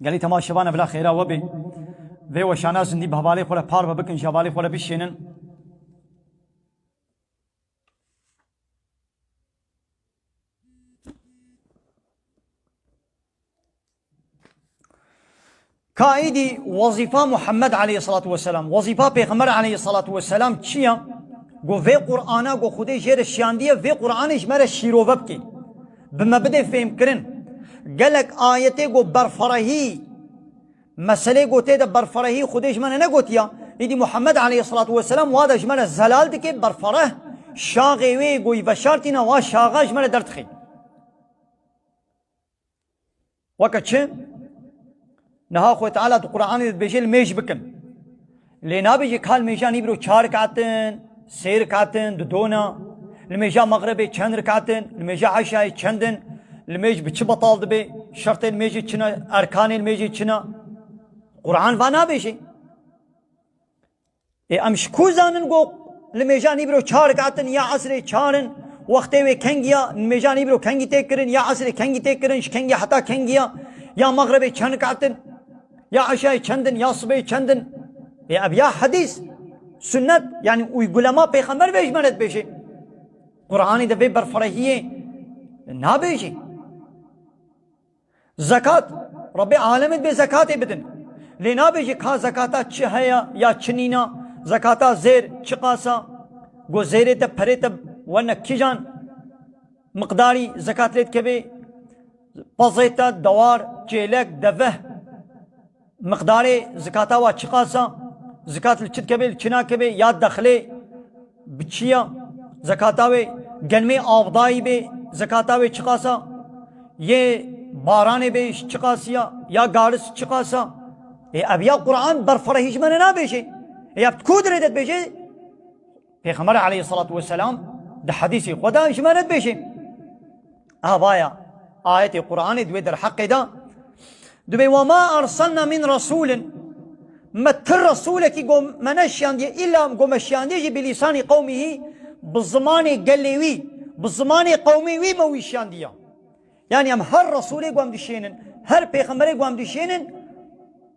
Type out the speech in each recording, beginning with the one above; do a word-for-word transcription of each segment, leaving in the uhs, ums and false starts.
Gelî temaşevan, bila xêra we bê. Vê weşana zindî bi hevalê xwe re parve bikin, ji hevalê xwe re bişênin. Ka êdî wezîfa Muhammed aleyhissalatu vesselam, wezîfa Pêxember aleyhissalatu vesselam çi ya? Go vê Qur'ana go Xwedê jê re şiyandiye, vê Qur'anê ji me re şîrove bike. Bi me bide fêhmkirin. Gelek ayetê go berferehî, meselê go tê de berferehî Xwedê ji me re negotiya. Êdî Muhammed aleyhissalatu vesselam wa de ji me re zelal dike, berfereh, şaxê wê go yî veşartîna, wa şaxa ji me re derdixe. Weke çi? Niha Xwedê Teala di Qur'anê de dibêje, limêj bikin. Lê nabêje ka limêja nîvro çar rekatin, sê rekatin, di dona. Limêja mexrebê çend rekatin, limêja eşayê çend in, limêj bi çi betal dibe, şertê limêjê çi ne, erkanê limêjê çi ne. Qur'an va nabêje. Ê, em ji ku zanin ku limêja nîvro çar rekatin ya esrê çar in, wextê wê kengî ya, limêja nîvro kengî tê kirin, ya esrê kengî tê kirin, ji kengî heta kengî ya, ya mexrebê çend rekatin, ya eşayê çend in, ya sibê çend in? Ê, ev ya hedîs, sunnet, yanî uygulama Pêxember vê ji me re dibêje. Qur'anê de vê berferehiyê nabêje. Zekat, Rebbê alemê dibê zekatê bidin. Lê nabêjî ka zekata çi heye ya çi nîna, zekata zêr çiqas a, go zêrê te perê te wene kîjan miqdarî zekat lê dikevê, pezê te, dewar, çêlek, deveh, miqdarê zekata wa çiqas a, zekat li çi dikevê, li çi nakevê, ya dexlê, bi çi ya? Zekata wê genmê avdayî bê, zekata wê çiqas a? Yê baranê bê, çiqas ya? Ya garis çiqas a? Ê, ev ya Qur'an berferehî ji me re nabêje. Ê, ev ku dirê de dibêje? Pêxember aleyhissalatu vesselam di hedîsê xwe de ji me re dibêje. Avaya ayetê Qur'anê di wê derheqê de Dibê, "Ve ma ersalna min rasulin." Me ti resulekî go me neşiyandiye, îlla go me şiyandiye jî bi lîsanî qewmihî, bi zimanê gelê wî, bi zimanê qewmê wî me wî şiyandiya. Yanî em her resulê go em dişênin, her pêxemberê go em dişênin,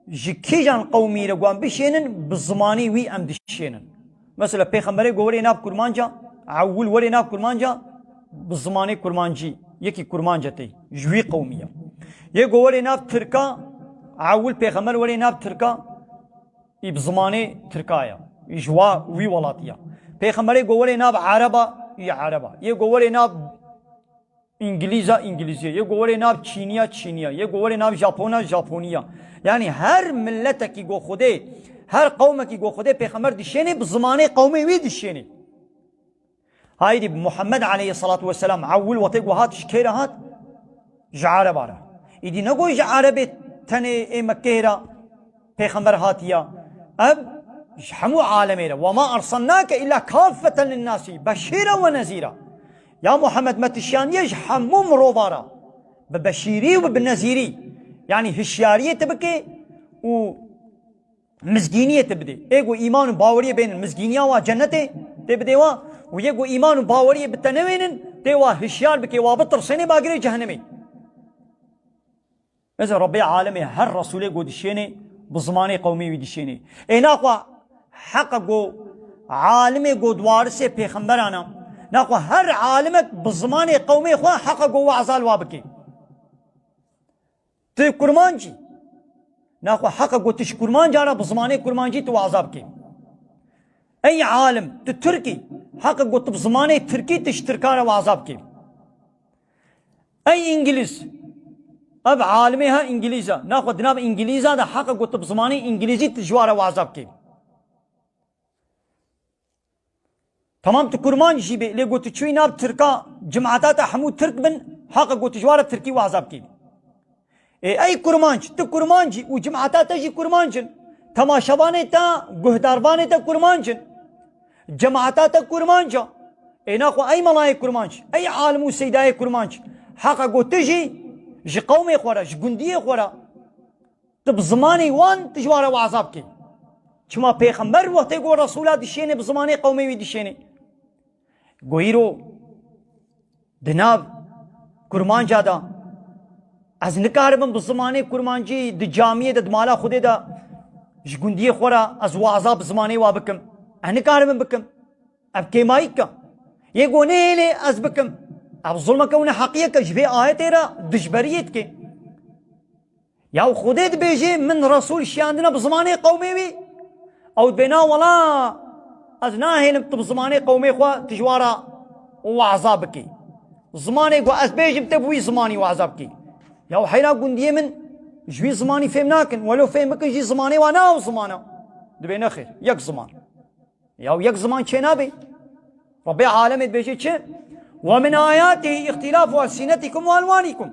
ji kîjan qewmî re go em bişênin, bi zimanê wî em dişênin. Mesela pêxemberê go werê nav kurmanca, ewil werê nav kurmanca, bi zimanê kurmancî, yekî kurmanca tê, ji wî qewmî ye. Yê go werê nav tirka, ewil pêxember werê nav tirka, î bi zimanê tirka ye, ji wa wî welatî ye. Pêxemberê go werê nav ereba, î ereba. Yê go werê nav Îngilîza, îngilîzî ye. Yê go werê nav çîniya, çîniya. Yê go werê nav japona, japoniya. Yanî her miletekî go Xwedê, her qewmekî go Xwedê pêxember dişênê, bi zimanê qewmê wî dişênê. Haydî Muhammed aleyhissalatu vesselam ewil wextê go hat ji kê re hat? Ji ereba re. Îdî nego ji erebê tenê ê Mekkeyê re pêxember hatiya. Ev ji hemû alemê re. "Ve ma ersalnake illa kaffeten linnasî beşîra ve nezîra." Ya Muhammed, me tu şiyandiye ji hemû mirova re. Bi beşîrî û bi nezîrî. Yanî hişyariyê tu bike û mizgîniyê tu bidê. Ê ku îman û baweriyê bênin, mizgîniya wa cennetê tê bidê wa. Û yê ku îman û baweriyê bi te newênin, tê wa hişyar bike, wa bitirsênê, ba girê cehennemê. Mesela Rebbê alemê her Resûlê ku dişênê, bi zimanê qewmê wî dişênê. Ê naxwe heqa ku alimê ku di warisê pêxemberan a, naxwe her alimek bi zimanê qewmê xwe heqa ku we'za li wa bike. Tu kurmanc î. Naxwe heqa ku tu ji kurmancan re bi zimanê kurmancî tu we'za bike. Ey alim, tu tirk î. Heqa ku tu bi zimanê tirkî tu ji tirkan re we'za bike. Ey îngilîz. Ev alimê ha îngilîz e. Naxwe di nav îngilîzan de heqa ku tu bi zimanê îngilîzî tu ji wan re we'za bikî. Temam, tu kurmanc jî bê, lê ku tu çûyî nav tirka, cimata te hemû tirk bin, heqa ku tu ji wan re tirkî we'za bikî. Ê, ey kurmanc, tu kurmanc î û cimata te jî kurmanc in. Temaşevanê te, guhdarvanê te kurmanc in. Cemaata te kurmanc e. Ê naxwe ey melayê kurmanc, ey alim û seydayê kurmanc, heqa ku tu jî ji qewmê xwe re, ji gundiyê xwe re, tu bi zimanê wan tu ji wan re we'za bikî. Çima pêxember wextê ku Resûla dişênê, bi zimanê qewmê wî dişênê. Go îro di nav kurmanca de Ez nikaribim bi zimanê kurmancî di camiyê de, di mala Xwedê de ji gundiyê xwe re ez waza bi zimanê wa bikim. Ez nikaribim bikim. Ev kêmayîk e. Yê ku nehêlê ez bikim. Ev zulmeke û neheqiyek e, ji vê ayetê re dijberiyê dike. Ya Xwedê dibêje, min Resûl şiyandine bi zimanê qewmê wî. Ew dibê, na wela, ez nahêlim tu bi zimanê qewmê xwe tu ji wan re waza bikî. Zimanê ku ez bêjim te bi wî zimanî waza bikî. Ya heyra gundiyê min ji wî zimanî fêm nakin. Welo fêm bikin jî zimanê wan ne ew ziman e. Dibê nexêr, yek ziman. Ya yek ziman çênabe. Rebbê alemê dibêje çi? Ve min ayatihi ihtilafu elsinetikum ve elwanikum.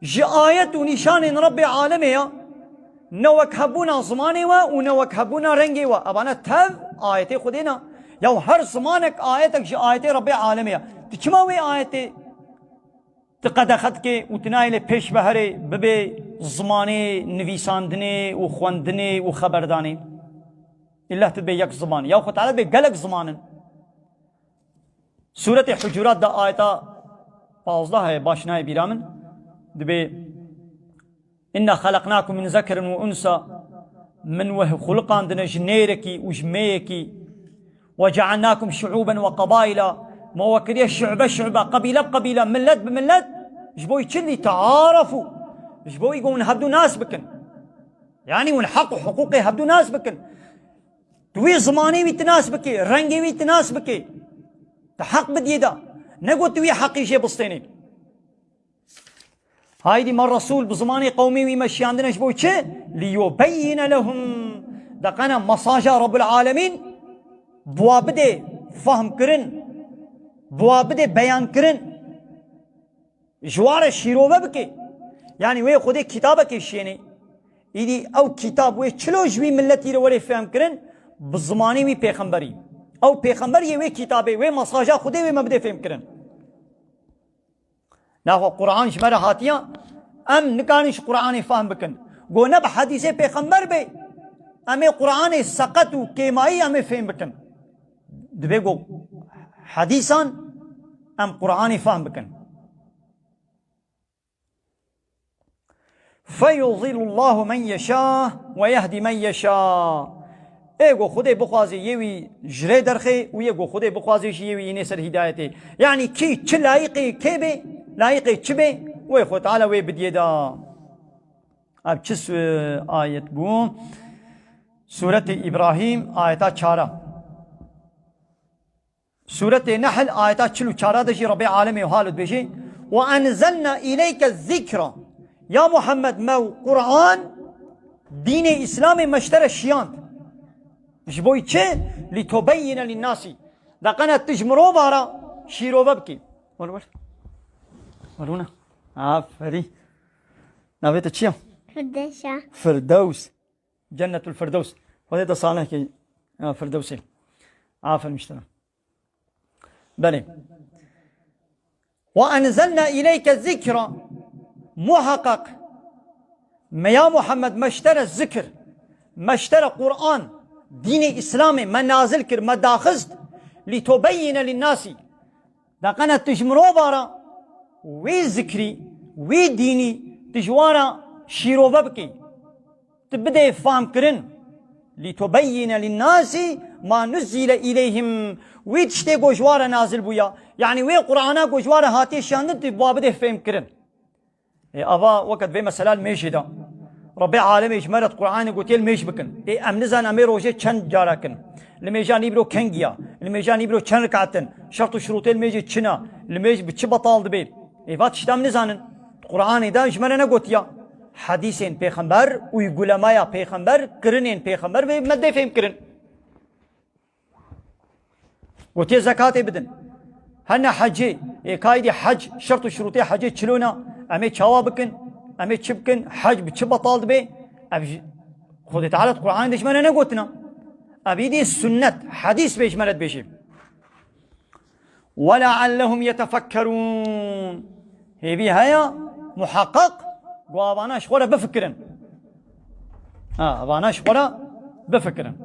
Ji ayet û nîşanên Rebbê alemê ya, ne wekhevbûna zimanê we û ne wekhevbûna rengê we. Evane tev ayetê Xwedê ne. Ya her zimanek ayetek ji ayetê Rebbê alemê ya. Tu çima wê ayetê tu qedexe dikê û tu nayê lê pêş ve herê bibê zimanê nivîsandinê û xwendinê û xeberdanê? Îlla tu dibê yek ziman. Ya Xwe Teala dibê gelek ziman in. Sûretê Hucurat de ayeta pazdeh heye, baş nayê bîra min. Dibê, "Inna xelaqnakum min zekerin ve unsa." Min we xuliqandine ji nêrekî û ji mêyekî. "Ve cealnakum şuuben ve qabaila." Me we kiriye şube şube, qebîle bi qebîle, millet bi millet. Ji bo çi? "Li tearafu." Ji bo ku hûn hevdu nas bikin. Yanî hûn heq û hiqûqê hevdu nas bikin. Tu wî zimanê wî tu nas bikî, rengê wî tu nas bikî. Tu heq bidiyê de. Ne got tu wî heqî jê bistênî. Haydî me Resûl bi zimanê qewmê wî me şiyandine ji bo çi? "Liyubeyyine lehum." De qena mesaja Rabbul Alemîn bi wa bidê fehmkirin, bi wa bidê beyankirin. Ji wa re şîrove bike. Yanî wê Xwedê kitabekê şiyênê. Îdî ew kitab wê çilo ji wî miletî re were fehmkirin, bi zimanê wî pêxemberî. Ew pêxember yê wê kitabê, wê mesaja Xwedê wê me bidê fêmkirin. Naxwe Quran ji me re hatiya, em nikarin ji Quranê fehm bikin. Go ne bi hedîsê pêxember be, em ê Quranê seqet û kêmayî em ê fêm bikin. Dibe go hedîsan em Quranê fehm bikin. فَيُضِلُّ اللّٰهُ مَنْ يَشَاءُ وَيَهْدِي مَنْ يَشَاءُ. Ê go Xwedê bixwazê yê wî ji rê derxê û yê go Xwedê bixwazê jî yê wî înê ser hîdayetê. Yanî kî çi layîqê kê bê, layîqê çi bê, wê Xwe Teala wê bidiyê da. Ev çi su-, ayet bû? Sûretê Îbrahîm, ayeta çara. Sûretê Nehl, ayeta çil û çara de jî Rebbê Alemê halo dibêje, "Ve enzelna ileyke zikra." Ya Muhammed, me Quran, dînê Îslamê me ji te re şiyand. Ji bo çi? "Litubeyyine linnasî." De qene tu ji mirova re şîrove bikî. Wer wer. Werûne. Aferî. Navê te çi ye? Firdevsa. Firdews. Cennetul Firdews. Xwedê te salih ke, ya, Firdewsê. Aferin ji te re. Belê. "Ve enzelna ileyke zikra." Muhakkak me ya Muhammed me ji te re zikir, me ji te re Quran, dînê Îslamê me nazil kir, me daxist, "litubeyyine linnasî." De qene tu ji mirova re wê zikrî, wê dînî tu ji wan re şîrove bikî. Tu bidê famkirin. "Litubeyyine linnasî ma nuzzile ileyhim." Wê tiştê ku ji wan re nazil bûya. Yanî wê Qur'ana ku ji wan re hatiye şiyandin tu ba bidê fêmkirin. Ê, ava weke di vê mesela li mêjê de. Rebbê alemê ji me re di Qur'anê gotiye li mêj bikin. Ê, em nizanin em ê rojê çend cara kin. Li mêja nîvro kengiya. Li mêja nîvro çend rikatin. Şert û şurûtê li mêjê çi ne. Li mêj bi çi betal dibe. Ê, va tişta em nizanin. Di Qur'anê de ji me re negotiya. Hedîsên pêxember, uygulemaya pêxember, kirinên pêxember vê me dê fêm kirin. Gotiye zekatê bidin. Hene hecê, ê kaydî hec, şert û şurûtê hecê çilona, em ê çawa bikin, em ê çi bikin, hec bi çi betal dibe? Ev ji, Xwedê Teala di Qur'anê de ji me re negotina. Ev îdî sunnet, hedîs bê ji me re dibêjê. "Ve leallehum yetefekkerûn." Hêvî heye, muhaqqaq, ku avana ji xwe re bifikirin. Ha, avana ji xwe re bifikirin.